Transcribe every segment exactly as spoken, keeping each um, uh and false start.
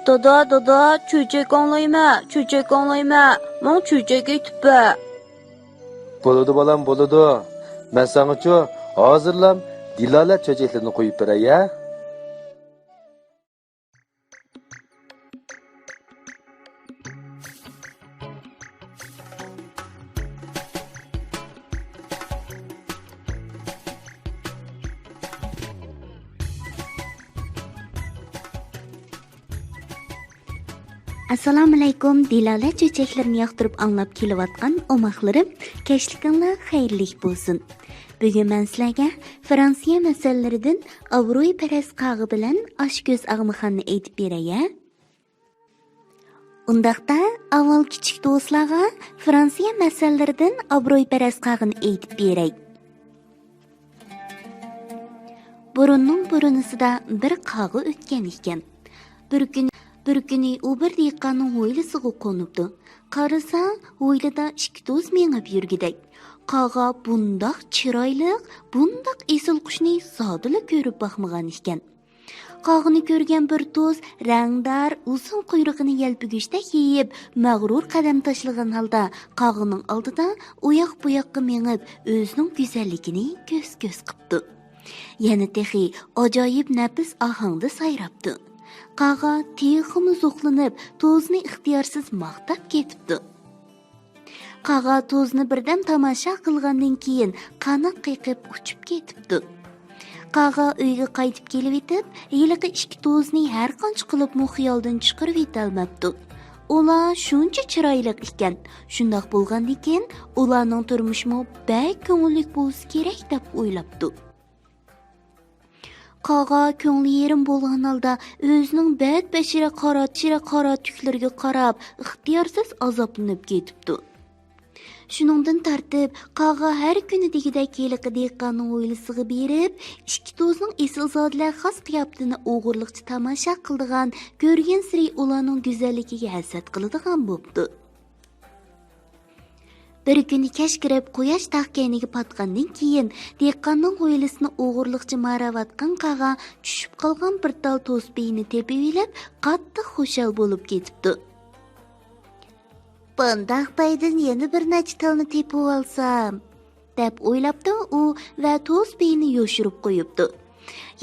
دادا، دادا، چۆچەك ئاڭلايمەن، چۆچەك ئاڭلايمەن، ماڭا چۆچەك ئېيتىپ بەر. بولىدۇ بالام، بولىدۇ. مەن ساڭىچۇ ھازىرلام دىلالە چۆچەكلىرىنى قويۇپ بېرەي ھە. ئەسسالامۇئەلەيكۇم، دىلالە چۆچەكلىرىنى ياقتۇرۇپ ئاڭلاپ كېلىۋاتقان ئوماقلىرىم، كەچلىكىڭلار خەيرلىك بولسۇن. بۈگۈن مەن سىلەرگە فرانسىيە مەسەللىرىدىن ئابرۇيپەرەس قاغا بىلەن ئاچكۆز ئاغمىخاننى ئېيتىپ بېرەي ھە. ئۇنداقتا، ئاۋۋال كىچىك دوستلارغا فرانسىيە مەسەللىرىدىن ئابرۇيپەرەس قاغىنى ئېيتىپ بېرەي. بۇرۇننىڭ بۇرۇنىسىدا بىر قاغا ئۆتكەن ئىكەن. بىر كۈنى، بىر كۈنى ئۇ بىر دېھقاننىڭ ھويلىسىغا قونۇپتۇ. قارىسا، ھويلىدا ئىككى توز مېڭىپ يۈرگۈدەك. قاغا بۇنداق چىرايلىق، بۇنداق ئېسىل قۇشنى زادىلا كۆرۈپ باقمىغان ئىكەن. قاغىنى كۆرگەن بىر توز رەڭدار ئۇزۇن قۇيرۇقىنى يەلپۈگۈچتەك يېيىپ، مەغرۇر قەدەم تاشلىغان ھالدا قاغىنىڭ ئالدىدا ئۇياق-بۇياققا مېڭىپ، ئۆزىنىڭ گۈزەللىكىنى كۆز-كۆز قىپتۇ. يەنە تېخى ئاجايىپ نەپىس ئاھاڭدا سايراپتۇ. قاغا تېخىمۇ زوقلىنىپ، توزنى ئىختىيارسىز ماختاپ كېتىپتۇ. قاغا توزنى بىردەم تاماشا قىلغاندىن كېيىن، قانات قېقىپ ئۇچۇپ كېتىپتۇ. قاغا ئۆيگە قايتىپ كېلىۋېتىپ، ھېلىقى ئىككى توزنى ھەرقانچە قىلىپمۇ خىيالدىن چىقىرىۋېتەلمەپتۇ. ئۇلار شۇنچە چىرايلىق ئىكەن، شۇنداق بولغاندىكىن، ئۇلارنىڭ تۇرمۇشىمۇ بەك كۆڭۈللۈك بولسا كېرەك، دەپ ئويلاپتۇ. قاغا كۆڭلى يېرىم بولغان ھالدا ئۆزىنىڭ بەت-بەشىرە قارا، شىرە قارا تۈكلىرىگە قاراپ، ئىختىيارسىز ئازابلىنىپ كېتىپتۇ. شۇنىڭدىن تارتىپ، قاغا ھەر كۈنى دېگۈدەك ھېلىقى دېھقاننىڭ ھويلىسىغا بېرىپ، ئىككى توزنىڭ ئېسىلزادىلەر خاس قىياپىتىنى ئوغرىلىقچە تاماشا قىلىدىغان، كۆرگەنسېرى ئۇلارنىڭ گۈزەللىكىگە ھەسەت قىلىدىغان بوپتۇ. بىر كۈنى كەچ كىرىپ، قۇياش تاغ كەينىگە پاتقاندىن كېيىن، دېھقاننىڭ ھويلىسىنى ئوغرىلىقچە ماراۋاتقان قاغا چۈشۈپ قالغان بىر تال توس پېيىنى تېپىۋېلىپ، قاتتىق خۇشال بولۇپ كېتىپتۇ. بۇنداق پەيدىن يەنە بىر نەچچە تالنى تېپىۋالسام، دەپ ئويلاپتۇ ئۇ ۋە توس پېيىنى يوشۇرۇپ قويۇپتۇ.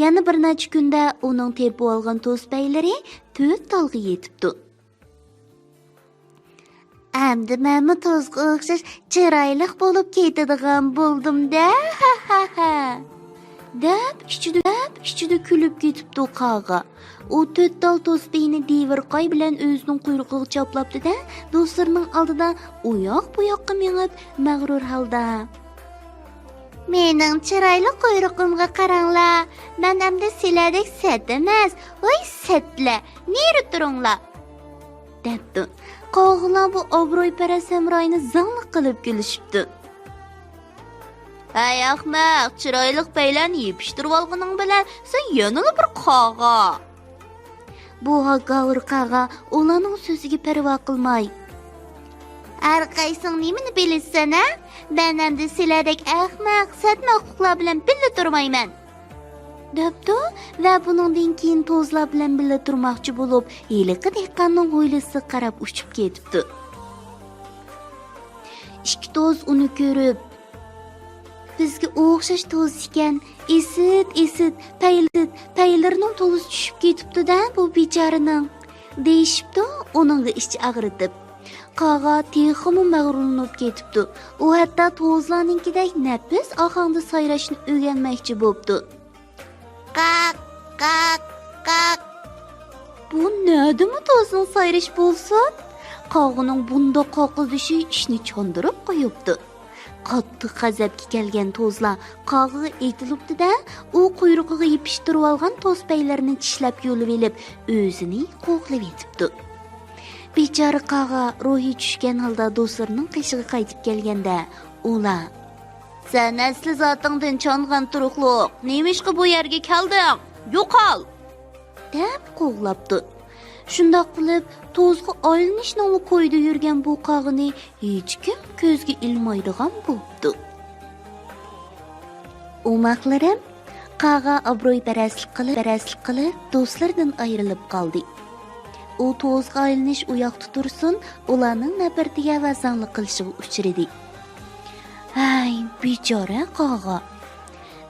يەنە بىر نەچچە كۈندە ئۇنىڭ تېپىۋالغان توس پەيلىرى تۆت تالغا يېتىپتۇ. ئەمدى مەنمۇ توزغا ئوخشاش چىرايلىق بولۇپ كېتىدىغان بولدۇم-دە، ھە، ھە، ھە. دەپ ئىچىدە، دەپ ئىچىدە كۈلۈپ كېتىپتۇ قاغا. ئۇ تۆت تال توس پېيىنى دېۋىرقاي بىلەن ئۆزىنىڭ قۇيرۇقىغا چاپلاپتۇ-دە، دوستلىرىنىڭ ئالدىدا ئۇياق-بۇياققا مېڭىپ، مەغرۇر ھالدا، مېنىڭ چىرايلىق قۇيرۇقۇمغا قاراڭلار، مەن ئەمدى سىلەردەك سەت ئەمەس، ۋاي سەتلەر، نېرى تۇرۇڭلار! دەپتۇ. قاغىلار بۇ ئابرۇيپەرەس ھەمراھىنى زاڭلىق قىلىپ كۈلۈشۈپتۇ. ھەي ئەخمەق، چىرايلىق پەيلەرنى يېپىشتۇرۇۋالغىنىڭ بىلەن سەن يەنىلا بىر قاغا! بۇ ھاكاۋۇر قاغا ئۇلارنىڭ سۆزىگە پەرۋا قىلماي، ھەر قايسىڭ نېمىنى بىلىسەن ھە؟ مەن ئەمدى سىلەردەك ئەخمەق، سەتمەخلۇقلار بىلەن بىللە تۇرمايمەن! دەپتۇ ۋە بۇنىڭدىن كېيىن توزلار بىلەن بىللە تۇرماقچى بولۇپ، ھېلىقى دېھقاننىڭ ھويلىسىغا قاراپ ئۇچۇپ كېتىپتۇ. ئىككى توز ئۇنى كۆرۈپ، بىزگە ئوخشاش توز ئىكەن، ئىسىت، ئىسىت، پەيلىرىنىڭ توزى چۈشۈپ كېتىپتۇ-دە بۇ بىچارىنىڭ، دېيىشىپتۇ ئۇنىڭغا ئىچ ئاغرىتىپ. قاغا تېخىمۇ مەغرۇرلىنىپ كېتىپتۇ. ئۇ ھەتتا توزلارنىڭكىدەك نەپىس ئاھاڭدا سايراشنى ئۆگەنمەكچى بوپتۇ. قاق، قاق، قاق! بۇ نەدىمۇ توزنىڭ سايرىشى بولسۇن؟ قاغىنىڭ بۇنداق قاقىلدىشى ئىشنى چاندۇرۇپ قويۇپتۇ. قاتتىق غەزەپكە كەلگەن توزلار قاغىغا ئېتىلىپتۇ-دە، ئۇ قۇيرۇقىغا يېپىشتۇرۇۋالغان توس پەيلىرىنى چىشلەپ يۇلۇۋېلىپ، ئۆزىنى قوغلىۋېتىپتۇ. بىچارە قاغا روھى چۈشكەن ھالدا دوستلىرىنىڭ قېشىغا قايتىپ كەلگەندە، ئۇلار، سەن ئەسلى زاتىڭدىن چانغان تۇرۇقلۇق، نېمىشقا بۇ يەرگە كەلدىڭ؟ يوقال! دەپ قوغلاپتۇ. شۇنداق قىلىپ، توزغا ئايلىنىشنىڭلا كويىدا يۈرگەن بۇ قاغىنى ھېچكىم كۆزگە ئىلمايدىغان بوپتۇ. ئوماقلىرىم، قاغا ئابرۇيپەرەسلىك قىلىپ، پەرەسلىك قىلىپ، دوستلىرىدىن ئايرىلىپ قالدى. ئۇ توزغا ئايلىنىش ئۇياقتا تۇرسۇن، ئۇلارنىڭ نەپرىتىگە ۋە زاڭلىق قىلىشىغا ئۇچرىدى. ھەي، بىچارە قاغا!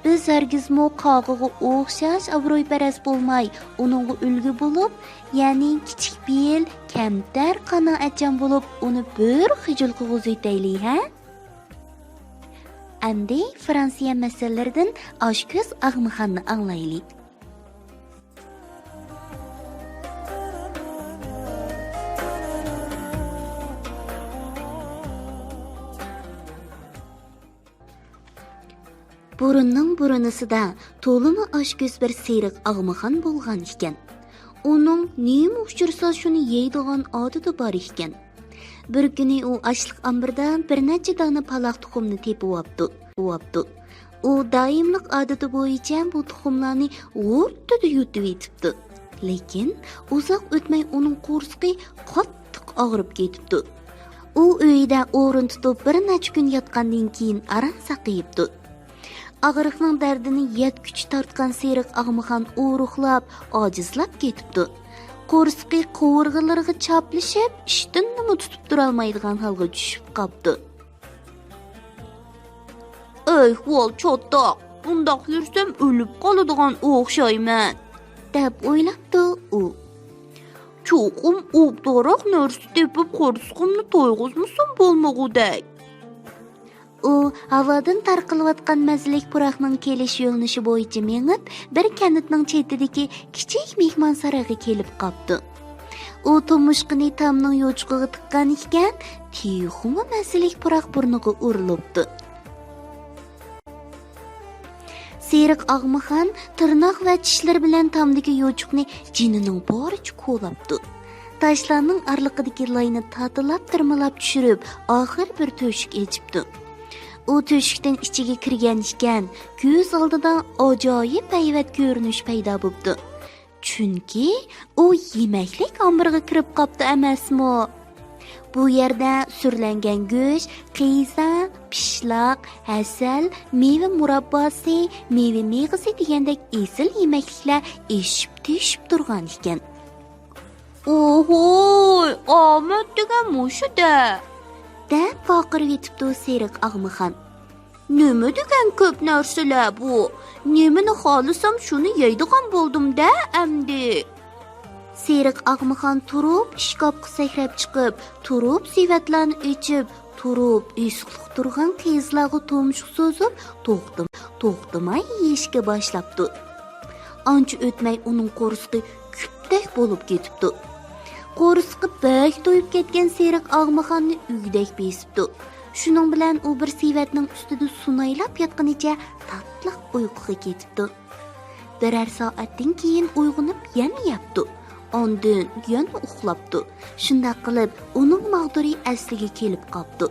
بىز ھەرگىزمۇ قاغىغا ئوخشاش ئابرۇيپەرەس بولماي، ئۇنىڭغا ئۈلگە بولۇپ، يەنى كىچىك پېئىل، كەمتەر، قانائەتچان بولۇپ، ئۇنى بىر خىجىل قىلغۇزۇۋېتەيلى، ھە؟ ئەمدى فرانسىيە مەسەللىرىدىن ئاشكۆز ئاغمىخاننى ئاڭلايلى. بۇرۇننىڭ بۇرۇنىسىدا تولىمۇ ئاشكۆز بىر سېرىق ئاغمىخان بولغان ئىكەن. ئۇنىڭ نېمە ئۇچرىسا شۇنى يەيدىغان ئادىتى بار ئىكەن. بىر كۈنى ئۇ ئاشلىق ئامبىرىدا بىر نەچچە دانە پالاق تۇخۇمنى تېپىۋاپتۇ. ئۇ دائىملىق ئادىتى بويىچە بۇ تۇخۇملارنى غۇرتىدا يۇتۇۋېتىپتۇ. لېكىن ئۇزاق ئۆتمەي ئۇنىڭ قورسىقى قاتتىق ئاغرىپ كېتىپتۇ. ئۇ ئۆيىدە ئورۇن تۇتۇپ بىر نەچچە كۈن ياتقاندىن كېيىن ئاران ساقىيىپتۇ. ئاغرىقنىڭ دەردىنى يەتكۈچە تارتقان سېرىق ئاغمىخان ئورۇقلاپ، ئاجىزلاپ كېتىپتۇ. قورسىقى قوۋۇرغىلىرىغا چاپلىشىپ، ئىشتىنىمۇ تۇتۇپ تۇرالمايدىغان ھالغا چۈشۈپ قاپتۇ. ئەھۋال چاتاق، بۇنداق يۈرسەم ئۆلۈپ قالىدىغان ئوخشايمەن، دەپ ئويلاپتۇ ئۇ. چوقۇم ئوبدانراق نەرسە تېپىپ قورسىقىمنى تويغۇزمىسام بولمىغۇدەك. ئۇ ھاۋادىن تارقىلىۋاتقان مەززىلىك پۇراقنىڭ كېلىش يۆنىلىشى بويىچە مېڭىپ، بىر كەنتنىڭ چېتىدىكى كىچىك مېھمانسارايغا كېلىپ قاپتۇ. ئۇ تۇمشۇقىنى تامنىڭ يوچۇقىغا تىققان ئىكەن، تېخىمۇ مەززىلىك پۇراق بۇرنىغا ئۇرۇلۇپتۇ. سېرىق ئاغمىخان تىرناق ۋە چىشلىرى بىلەن تامدىكى يوچۇقنى جېنىنىڭ بارىچە كولاپتۇ. تاشلارنىڭ ئارىلىقىدىكى لاينى تاتىلاپ تىرمىلاپ چۈشۈرۈپ، ئاخىر بىر تۆشۈك ئېچىپتۇ. ئۇ تۆشۈكتىن ئىچىگە كىرگەن ئىكەن، كۆز ئالدىدا ئاجايىپ ھەيۋەت كۆرۈنۈش پەيدا بوپتۇ. چۈنكى ئۇ يېمەكلىك ئامبىرىغا كىرىپ قاپتۇ ئەمەسمۇ؟ بۇ يەردە سۈرلەنگەن گۆش، قىيزا، پىشلاق، ھەسەل، مېۋە مۇرابباسى، مېۋە مېغىزى دېگەندەك ئېسىل يېمەكلىكلەر ئېشىپ تېشىپ تۇرغان ئىكەن. «ئوھوي، ئامەت دېگەن مۇشۇ-دە!» دەپ ۋارقىرىۋېتىپتۇ سېرىق ئاغمىخان. «نېمە دېگەن كۆپ نەرسىلەر بۇ؟ نېمىنى خالىسام شۇنى يەيدىغان بولدۇم-دە ئەمدى.» سېرىق ئاغمىخان تۇرۇپ ئىشكاپقا سەكرەپ چىقىپ، تۇرۇپ سېۋەتلەرنى ئېچىپ، تۇرۇپ ئېسىقلىق تۇرغان قىيزىلارغا تۇمشۇق سوزۇپ، توختىماي، توختىماي يېيىشكە باشلاپتۇ. ئانچە ئۆتمەي ئۇنىڭ قورسىقى كۈپتەك بولۇپ كېتىپتۇ. قورسىقى بەك تويۇپ كەتكەن سېرىق ئاغمىخاننى ئۆگدەك بېسىپتۇ. شۇنىڭ بىلەن ئۇ بىر سېۋەتنىڭ ئۈستىدە سۇنايلاپ ياتقىنىچە تاتلىق ئۇيقۇغا كېتىپتۇ. بىرەر سائەتتىن كېيىن ئويغىنىپ يەنە يەپتۇ. ئاندىن يەنە ئۇخلاپتۇ. شۇنداق قىلىپ ئۇنىڭ ماغدۇرى ئەسلىگە كېلىپ قاپتۇ.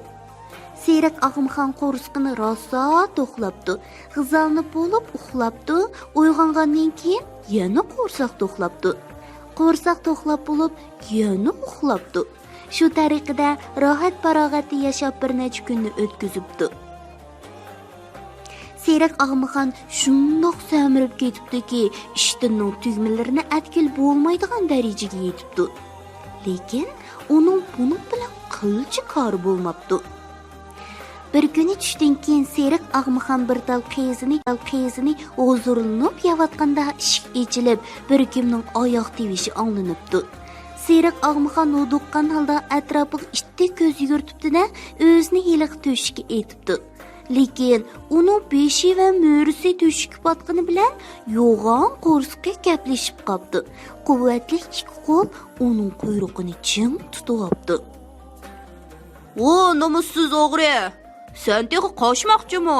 سېرىق ئاغمىخان قورسىقىنى راسا توقلاپتۇ. غىزالىنىپ بولۇپ ئۇخلاپتۇ. ئويغانغاندىن كېيىن يەنە قورساق توقلاپتۇ. قورساق توقلاپ بولۇپ يەنە ئۇخلاپتۇ. شۇ تەرىقىدە راھەت-پاراغەتتە ياشاپ بىر نەچچە كۈننى ئۆتكۈزۈپتۇ. سېرىق ئاغمىخان شۇنداق سەمرىپ كېتىپتۇكى، ئىشتىنىنىڭ تۈگمىلىرىنى ئەتكىلى بولمايدىغان دەرىجىگە يېتىپتۇ. لېكىن ئۇنىڭ بۇنىڭ بىلەن قىلچە كارى بولماپتۇ. بىر كۈنى چۈشتىن كېيىن سېرىق ئاغمىخان بىر تال قىيزىنى، تال قىيزىنى ھۇزۇرلىنىپ يەۋاتقاندا ئىشىك ئېچىلىپ، بىر كىمنىڭ ئاياق تىۋىشى ئاڭلىنىپتۇ. سېرىق ئاغمىخان ھودۇققان ھالدا ئەتراپىغا ئىتتىك كۆز يۈگۈرتۈپتۇ-دە، ئۆزىنى ھېلىقى تۆشۈككە ئېتىپتۇ. لېكىن ئۇنىڭ بېشى ۋە مۈرىسى تۆشۈككە پاتقىنى بىلەن يوغان قورسىقى كەپلىشىپ قاپتۇ. قۇۋۋەتلىك ئىككى قول ئۇنىڭ قۇيرۇقىنى چىڭ تۇتۇۋاپتۇ. «ۋو، نومۇسسىز ئوغرى! سەن تېخى قاچماقچىمۇ؟»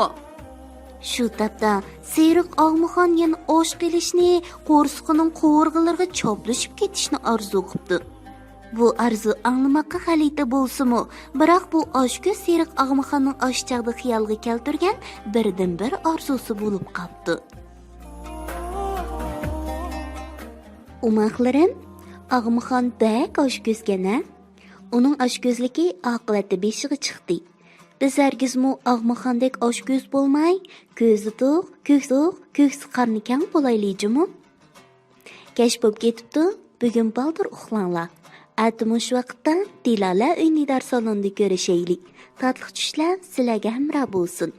شۇ تاپتا سېرىق ئاغمىخان يەنە ئاش قىلىشنى، قورسىقىنىڭ قوۋۇرغىلىرىغا چاپلىشىپ كېتىشنى ئارزۇ قىپتۇ. بۇ ئارزۇ ئاڭلىماققا غەلىتە بولسىمۇ، بىراق بۇ ئاشكۆز سېرىق ئاغمىخاننىڭ ئاشچاغدا خىيالغا كەلتۈرگەن بىردىنبىر ئارزۇسى بولۇپ قاپتۇ. ئوماقلىرىم، ئاغمىخان بەك ئاشكۆزكەن ھە؟ ئۇنىڭ ئاشكۆزلۈكى ئاقىۋەتتە بېشىغا چىقتى. بىز ھەرگىزمۇ ئاغمىخاندەك ئاشكۆز بولماي، كۆزى توق، كۆكسى توق، كۆكسى قارنى كەڭ بولايلى جۇمۇ. كەچ بوپ كېتىپتۇ. بۈگۈن بالدۇر ئۇخلاڭلار. ئەتە مۇشۇ ۋاقىتتا دىلالە ئۆي نىدار سالونىدا كۆرۈشەيلى. تاتلىق چۈشلەر سىلەرگە ھەمراھ بولسۇن.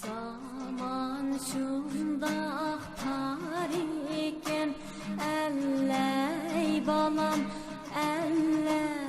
زامان شۇنداق تار ئىكەن، ئەللەي بالام، ئەللەي.